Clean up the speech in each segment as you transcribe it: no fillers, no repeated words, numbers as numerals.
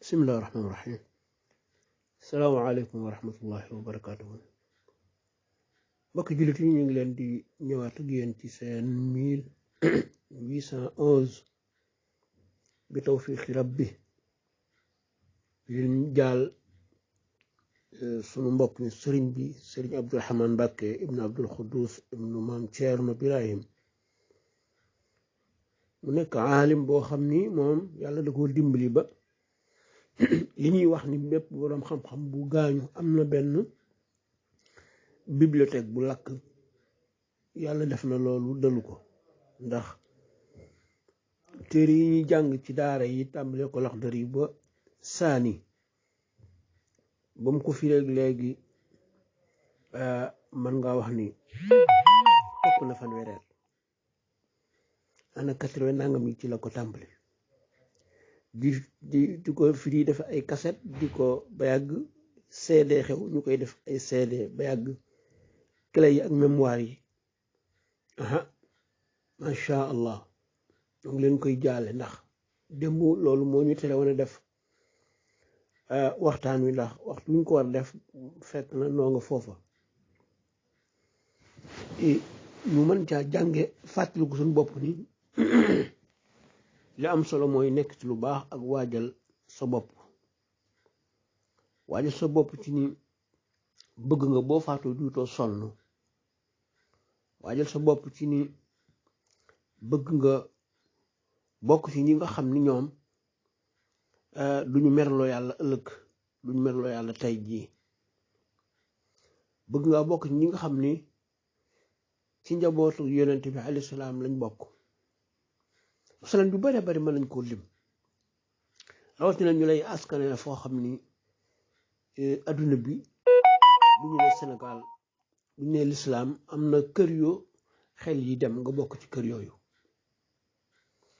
bismillahi rahmaani rahim salaamaaleykum wa rahmatullahi wa barakaatuhu mbokki jullit yi ñu ngi leen di ñëwaat ak yéen ci seen 1811 bi tawfiqi rabbi leen jaal sunu mbokk mi sëriñ bi sëriñ Abdourahmane Mbacké ibnu Abdul Xuddus ibnu maam Ceerno Birahim mu nekk aalim boo xam ni moom yàlla da koo dimbali ba li ñuy wax ni bépp boroom xam-xam bu gaañu am na benn bibliothèque bu lakk yàlla def na loolu dalu ko ndax téere yi ñuy jàng ci daara yi tàmbalee ko Laxdari ba saani ba mu ko fireeg léegi man nga wax ni ëpp na fanweer ana 80 nangam yi ci la ko tàmbali di ko firi def ay cassette di ko ba yàgg CD xew ñu koy def ay CD ba yàgg clé yi ak mémoire yi macha allah ñu ngi leen koy jaale ndax démb loolu moo ñu tere woon a def waxtaan wi ndax waxtu ñu ko war def fekk na noo nga foofa ñu mën caa jànge fàttaliku suñu bopp ni li am solo mooy nekk ci lu baax ak waajal sa bopp ci ni bëgg nga boo faatoo duutoo sonn waajal sa bopp ci ni bëgg nga bokk ci ñi nga xam ni ñoom duñu merloo yàlla ëllëg duñu merloo yàlla tey jii bëgg nga bokk ci ñi nga xam ni ci njabootu yonent bi alayhi salaam lañ bokk masalan yu bare bari mën nañ koo lim rawatina ñu lay askane foo xam ni adduna bi bu ñu ne Sénégal bu ñu ne lislaam am na kër yoo xel yi dem nga bokk ci kër yooyu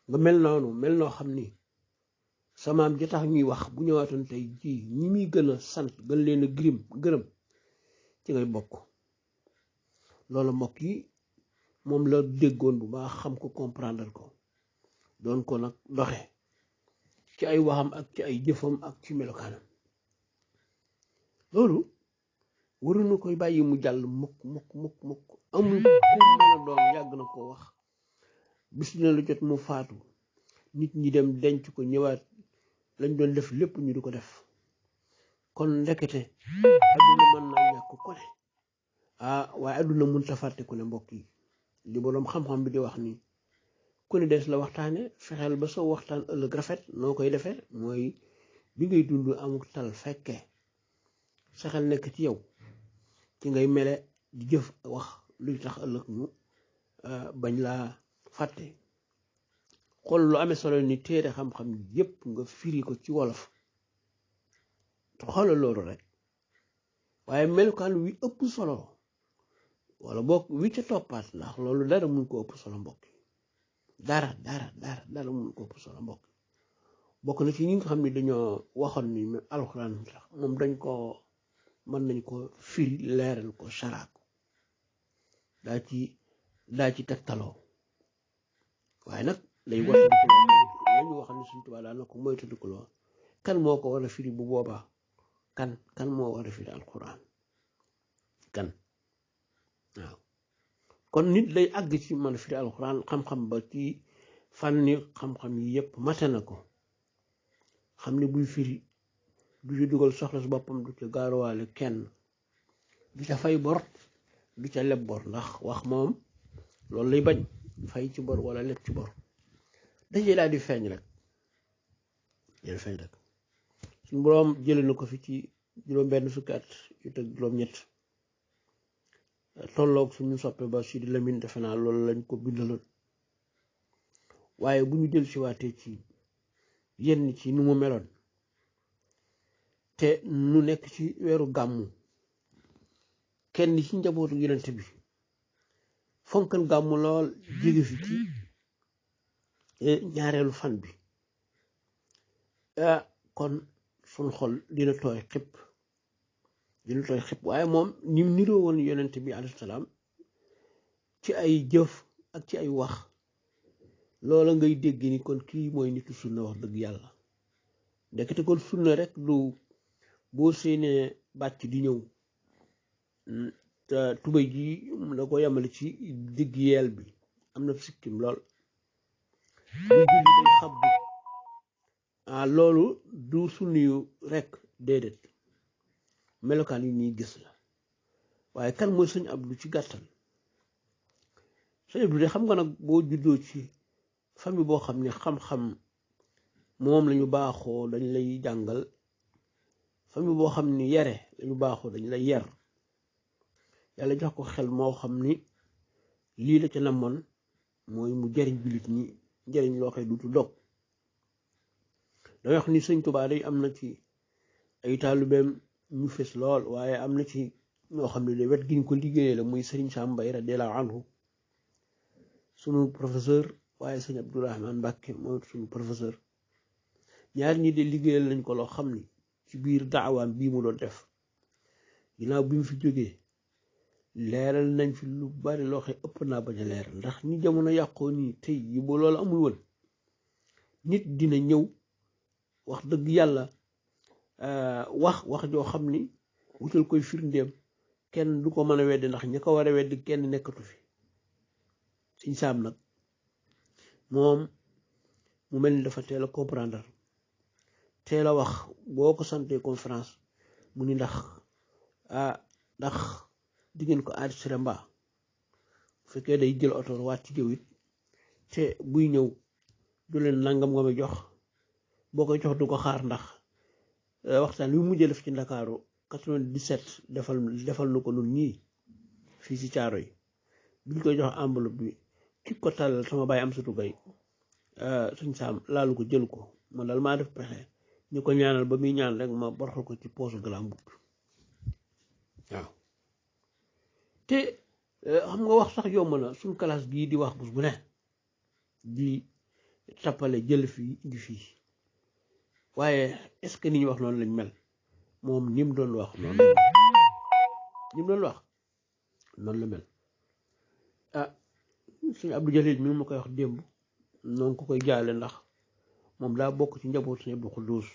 nga mel noonu mel noo xam ni samaam ji tax ñuy wax bu ñëwaatoon tey jii ñi muy gën a sant gën leen a gërëm ci ngay bokk loolu mbokk yi moom la déggoon bu baax xam ko comprendre ko doon ko nag doxe ci ay waxam ak ci ay jëfam ak ci melokaanam loolu waruñu koy bàyyi mu jàll mukk amul ku mën a doon yàgg na ko wax bis dina lu jot mu faatu nit ñi dem denc ko ñëwaat lañ doon def lépp ñu di ko def kon ndekete adduna mën naa ñàkk ko ne waaye adduna mun ta fàtte ku ne mbokk yi li boroom xam-xam bi di wax ni ku ne des la waxtaane fexeel ba soo waxtaan ëllëg rafet noo koy defee mooy bi ngay dund amuk tal fekkee sa xel nekk ci yow ci ngay mele di jëf wax luy tax ëllëg ñu bañ laa fàtte xool lu amee solo ni téere xam-xam yépp nga firi ko ci wolof xoolal loolu rek waaye melukaan wi ëpp solo wala bokk wi ca toppaat ndax loolu dara mun ko ëpp solo mbokk dara mun ko ëpp solo mbokk bokk na ci ñi nga xam ne dañoo waxoon ni alxuraan sax moom dañ ko mën nañ ko firi leeral ko saraako daa ci tegtaloo waaye nag day lañu waxoon ni suñ tubaab daal na ko moytandikuloo kan moo ko war a firi bu boobaa kan moo war a firi alxuraan kan waaw kon nit lay àgg ci mën a firi alxuraan xam-xam ba ci fànni xam-xam yi yépp mate na ko xam ne buy firi du ci dugal soxla su boppam du ca gaaruwaale kenn du ca fay bor du ca leb bor ndax wax moom loolu lay bañ fay ci bor wala leb ci bor dajee daal di feeñ rek suñu boroom jële na ko fi ci juróom-benn fukki at yu teg juróom-ñett tolloog suñu soppe ba Sidi Lamine defe naa loolu lañ ko bindaloon waaye bu ñu del si waatee ci yenn ci nu mu meloon te nu nekk ci weeru gàmmu kenn ci njabootu yonent bi fonkan gàmmu lool jóge fi ci ñaareelu fan bi kon suñ xol dina tooy xip waaye moom ni mu niroo woon yonent bi alayhi salaam ci ay jëf ak ci ay wax loola ngay dégg ni kon kii mooy nitu sunna wax dëgg yàlla ndekete kon sunna rek du boo séenee bàcc di ñëw te tubéy ji la ko yemale ci digg yeel bi am na sikkim lool buy julli day xabdu loolu du sunni yu rek déedéet melokaan yi ñuy gis la waaye kan mooy sëñ Abdu ci gàttal sëñ Abdu de xam nga nag boo juddoo ci famille boo xam ne xam-xam moom lañu baaxoo dañ lay jàngal famille boo xam ni yare lañu baaxoo dañ lay yar yàlla jox ko xel moo xam ni lii la ca namoon mooy mu jariñ jullit ñi njariñ loo xëy dutu dog damay wax ni sëñ Tuubaa day am na ci ay taalibeem ñu fes lool waaye am na ci ñoo xam ne de wet gi ñu ko liggéeyee la muy sëriñ Sam Mbaye radiyallahu anhu sunu professeur waaye sëñ Abdourahmane Mbàkke mooy sunu professeur ñaar ñi de liggéeyal nañ ko loo xam ni ci biir daawaam bii mu doon def ginnaaw bi mu fi jógee leeral nañ fi lu bari loo xam ëpp naa bañ a leeral ndax ni jamono yàqoo nii tey yi ba loolu amul woon nit dina ñëw wax dëgg yàlla wax joo xam ni wutal koy firndeem kenn du ko mën a weddi ndax ña ko war a weddi kenn nekkatu fi Sëñ Saam nag moom mu mel ni dafa teel a comprendre teel a wax boo ko santee conférence mu ni ndax di ngeen ko enregistré mbaa bu fekkee day jël oto waat ci jëw it te buy ñëw du leen nangam nga may jox boo koy jox du ko xaar ndax waxtaan wi mujjee def ci Ndakaaru 97 defal nu ko nun ñii fii ci caaro yi biñ koy jox enveloppe bi ki ko tàllal sama baay am sutu gay Sëñ Saam laalu ko jël ko man daal maa def pexe ñu ko ñaanal ba muy ñaan rek ma borxal ko ci poosu galam bub waaw te xam nga wax sax yomb na suñ classe gii di wax bus bu ne di tappale jël fii indi fii waaye est-ce que ni ñu wax noonu lañ mel moom ni mu doon wax noonu la mel suñu Abdou Jalil mi ma koy wax démb noonu ko koy jaale ndax moom daa bokk ci njaboot Sëñ Abdou Xuddus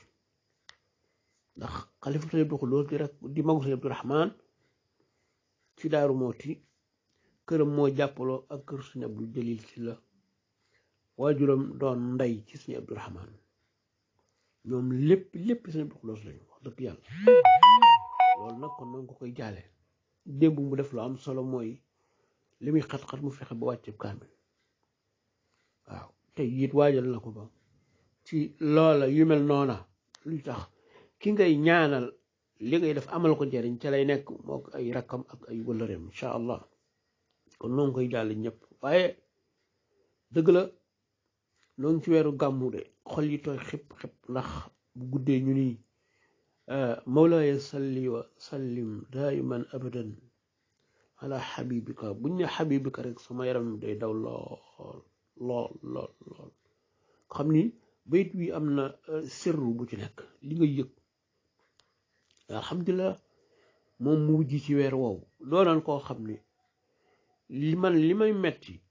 ndax xalifa Sëñ Abdou Xuddus di rek di magu Sëñ Abdou Rahman ci Daaru Mooti këram moo jàppaloo ak kër Sëñ Abdou Jalil ci la waajuram doon ndey ci Sëñ Abdou Rahman ñoom lépp Sëñ Abdou Xuddus lañu wax dëgg yàlla loolu nag kon noonu ko koy jaale démb mu def lu am solo mooy li muy xat-xat mu fexe ba wàcce kaamil waaw tey it waajal na ko ba ci loola yu mel noona luy tax ki ngay ñaanal li ngay def amal ko njariñ ca lay nekk moo ay rakkam ak ay wëllëreem incha allah kon noonu koy jàll ñëpp waaye dëgg la noonu ci weeru gàmmu de xol yi tooy xip ndax bu guddee ñu ni mawlaaya salli wa sallim daiman abadan ala xabibika buñ ne xabibika rek sama yaram day daw lool xam ni bayit wi am na sirru bu ci nekk li nga yëg alhamdulilah moom mu wujji ci weer woowu doonaan koo xam ni li may metti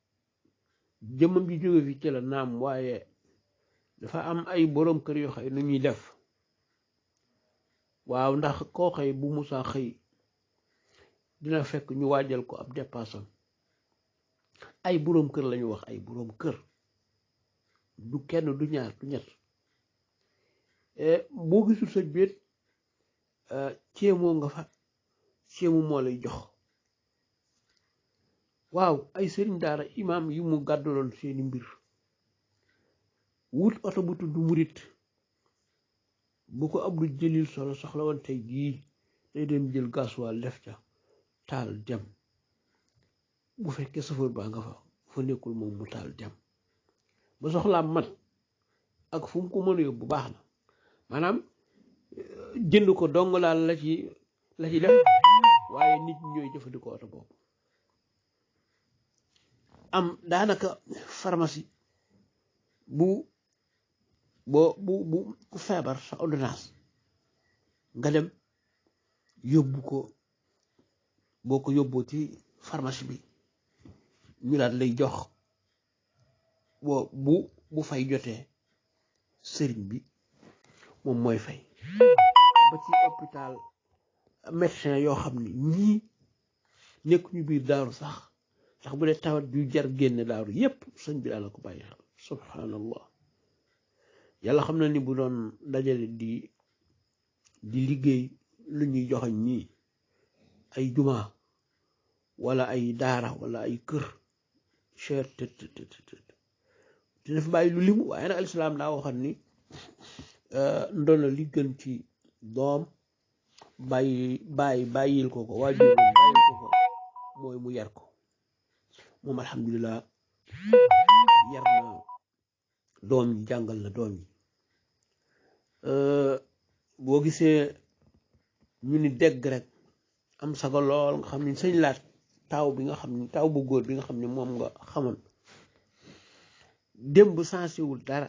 jëmmam ji jóge fi ci la naam waaye dafa am ay boroom kër yoo xëy nu ñuy def waaw ndax koo xëy bu musaa xëy dina fekk ñu waajal ko ab dépassam ay boroom kër lañu wax ay boroom kër du kenn du ñaar du ñett boo gisul sëñ biit ceemoo nga fa ceemu moo lay jox waaw ay sëriñ daara imaam yi mu gàdduloon seeni mbir wut oto bu tudd murit bu ko Abdou Jalil solo soxla woon tey jii day dem jël gasoil def ca taal dem bu fekkee safar baa nga fa nekkul moom mu taal dem ba soxlaam mat ak fu mu ko mën a yóbbu baax na maanaam jënd ko dong laal la ci def waaye nit ñi ñooy jëfandikoo oto boobu am daanaka pharmacie bu ku feebar sa ordonnance nga dem yóbbu ko boo ko yóbboo ci pharmacie bi ñu daal lay jox bu fay jotee sëriñ bi moom mooy fay ba ci hôpital médecin yoo xam ni ñii nekk ñu biir daaru sax ndax bu dee tawat ju jar génne daaru yépp sëñ bi daal la ko bàyyi xel subhanallah yàlla xam na ni bu doon dajale di liggéey lu ñuy joxañ ñii ay juma wala ay daara wala ay kër cher te dafa bàyyi lu limu waaye nag alislaam daa waxat ni ndono li gën ci doom bàyyil ko waajur bàyyil ko mooy mu yar ko moom alhamdulilah yar na doom yi jàngal na doom yi boo gisee ñu ni dégg rek am sago lool nga xam ni sëñ laat taaw bu góor bi nga xam ni moom nga xamoon démb sensiwul dara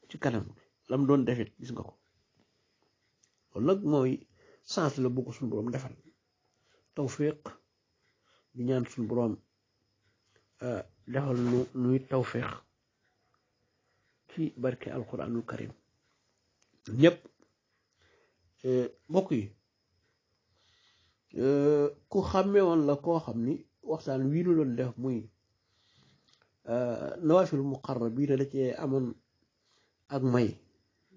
ci kanam lam doon defit gis nga ko loolu nag mooy sens la bu ko suñu boroom defal tawfiq di ñaan suñu boroom defal nuy tawfiq ci barke alquranul karim ñëpp mbokk yi ku xàmmee woon la koo xam ni waxtaan wii nu doon def muy nawaafil muqarrab bii da cee amoon ak may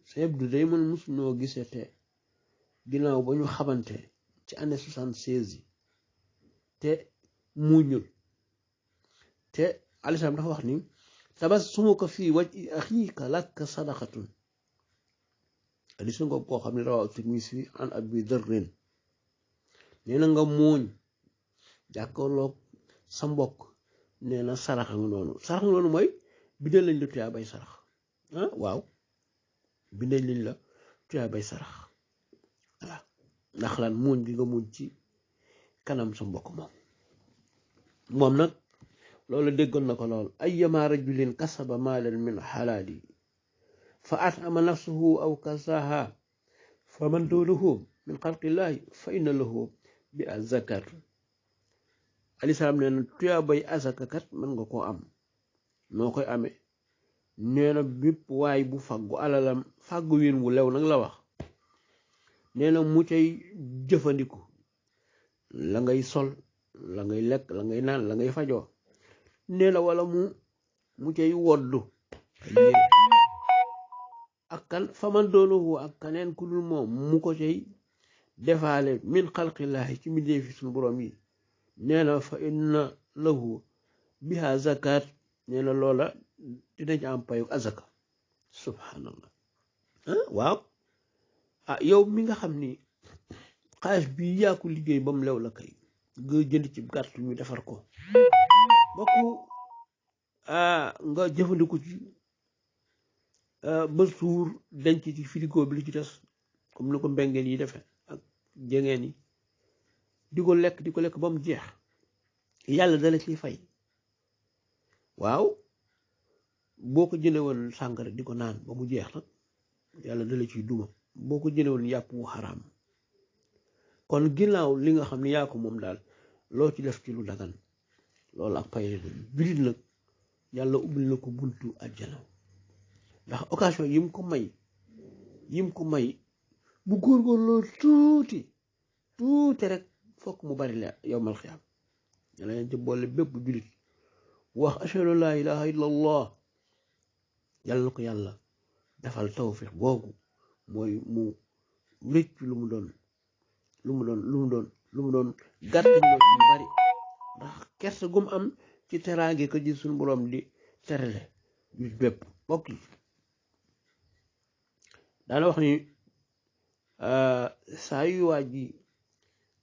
sëñ du day mën musuñoo gisee te ginnaaw ba ñu xamante ci année 76 yi te muñul te alislam dafa wax ni tabassumuka fii wajhi axiika laka sadaqatun hadiis nga koo xam ne rawaahu Tirmisi an Abi Darrin nee na nga muuñ jàkkaarloog sa mbokk nee na saraxa nga noonu mooy bindal lañ la tuyaa bay sarax waaw bindal lañ la tuyaa bay sarax voilà ndax lan muuñ gi nga muuñ ci kanam sa mbokk moom nag loolu déggoon na ko lool ayyama rajulin kasaba maalan min xalaali fa at'ama nafsahu aw kasaha fa man duunahu min xalqillahi fa inna lahu bi azakat alisalaam nee na tuyaa bay azakakat mën nga koo am noo koy amee nee na bépp waay bu fàggu alalam fàggu wiin wu lew nag la wax nee na mu cay jëfandiku la ngay sol la ngay lekk la ngay naan la ngay fajoo nee na wala mu cay woddu ak kan faman doonuhu ak kaneen ku dul moom mu ko cay defaale min xalqillaahi ci mbindee fi suñu borom yi nee na fa inna lahu biha zakat nee na loola dina ci am payu azaka subhanallah waaw yow mi nga xam ni xaalis bi yaa ko liggéey ba mu lew la kay nga jënd ci gàtt ñu defar ko bokku nga jëfandiku ci ba suur denc ci frigo bi li ci des comme ni ko mbengeen yi defe ak jengeen yi di ko lekk ba mu jeex yàlla dala ciy fay waaw boo ko jënde woon sàngara di ko naan ba mu jeex nag yàlla dala ciy duma boo ko jënde woon yàpp wu xaraam kon ginnaaw li nga xam ne yaa ko moom daal loo ci def ci lu dagan loolu ak pay la bilit nag yàlla ubbil na ko buntu àjjana ndax occasion yim ko may bu góorgóorloo tuuti rek fokk mu bari la yowmal xiyaam yàlla leen ci boole bépp julit wax ashhadu laa ilaha illa allah yàlla na ko yàlla defal tawfiq googu mooy mu rëcc lu mu doon gàttañoo ci bari ndax kersa gum am ci teraange ko ji suñu boroom di terale julit bépp bokk yi daana wax ni saa yu waa ji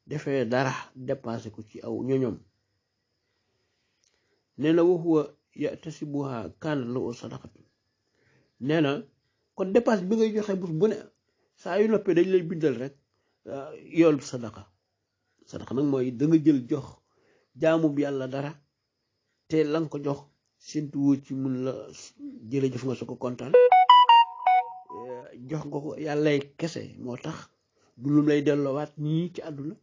defee dara dépassé ko ci aw ñoñom nee na wa huwa yatasibuha kaanat lahu sadaqatu nee na kon dépasse bi ngay joxe bés bu ne saa yu noppee dañ lay bindal rek yool sadaqa nag mooy da nga jël jox jaamu bi yàlla dara te la nga ko jox séntuwu ci mun la jërëjëf nga sa ko kontaan jox nga ko yàllay kese moo tax du lum lay delloowaat nii ci àdduna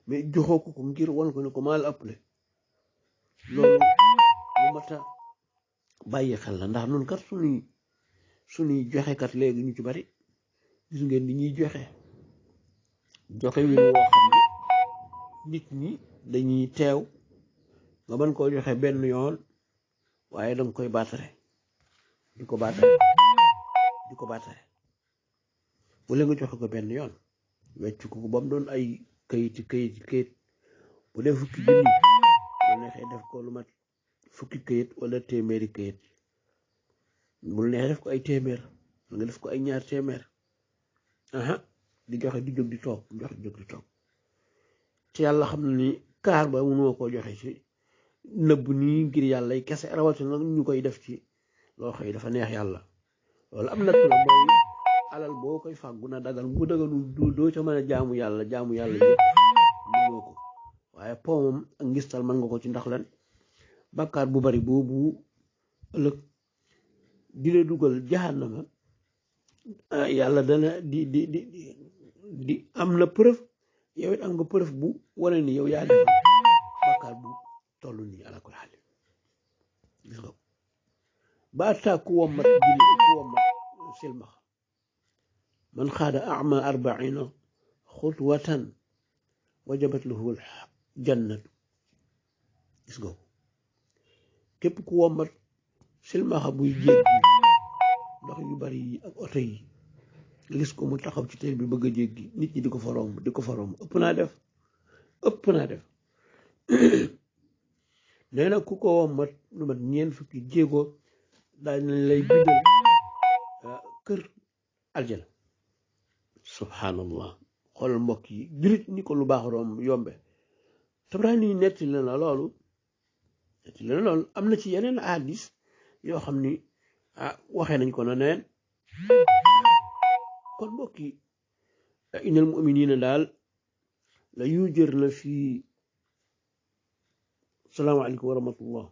mais joxoo ko ngir wan ko ne ko maa la ëppale loolu lu mat a bàyyi xel la ndax nun kat suñuy joxekat léegi ñu ci bari gis ngeen ni ñuy joxe wi woo xam ne nit ñi dañuy teew nga mën koo joxe benn yoon waaye danga koy baatare di ko baatare wala nga joxe ko benn yoon wecc ko ba mu doon ay kayit bu dee fukki junni bu neexee def ko lu mat fukki kayit wala téeméeri kayit bu neexee def ko ay téeméer nga def ko ay ñaar téeméer di joxe di jóg di toog te yàlla xam na ni kaar ba mënoo koo joxe ci nëbb nii ngir yàlla yi kese rawatina ñu koy def ci loo xëy dafa neex yàlla loolu am na la mooy alal boo koy fàggu na dagal bu dagalul doo ca mën a jaamu yàlla yëpp mënoo ko waaye po moom ak ngistal mën nga ko ci ndax lan bàkkaar bu bari boobu ëllëg di la dugal jahannama yàlla dana di am na preuve yow it am nga preuve bu wane ni yow yaa def bàkkaar bu toll nii ala kulli xaal gis nga ba taa ku wommat silmax man xaada ama 40 xutwatan wajabat lahu jannatu gis nga képp ku wommat silmaxa buy jéggi ndox yu bari yi ak oto yi gis ko mu taxaw ci teel bi bëgg a jéggi nit ñi di ko fa romb ëpp naa def nee na ku ko wommat lu mat 4 fukki jéego daal nañ lay bindal kër aljana subhanallah xoolal mbokk yi jurit ni ko lu baax romb yombe Tabraani netti la loolu am na ci yeneen hadis yoo xam ni waxee nañ ko na neen kon mbokk yi innal mu'minina daal la yujër na fii salaamaaleykum wa rahmatullah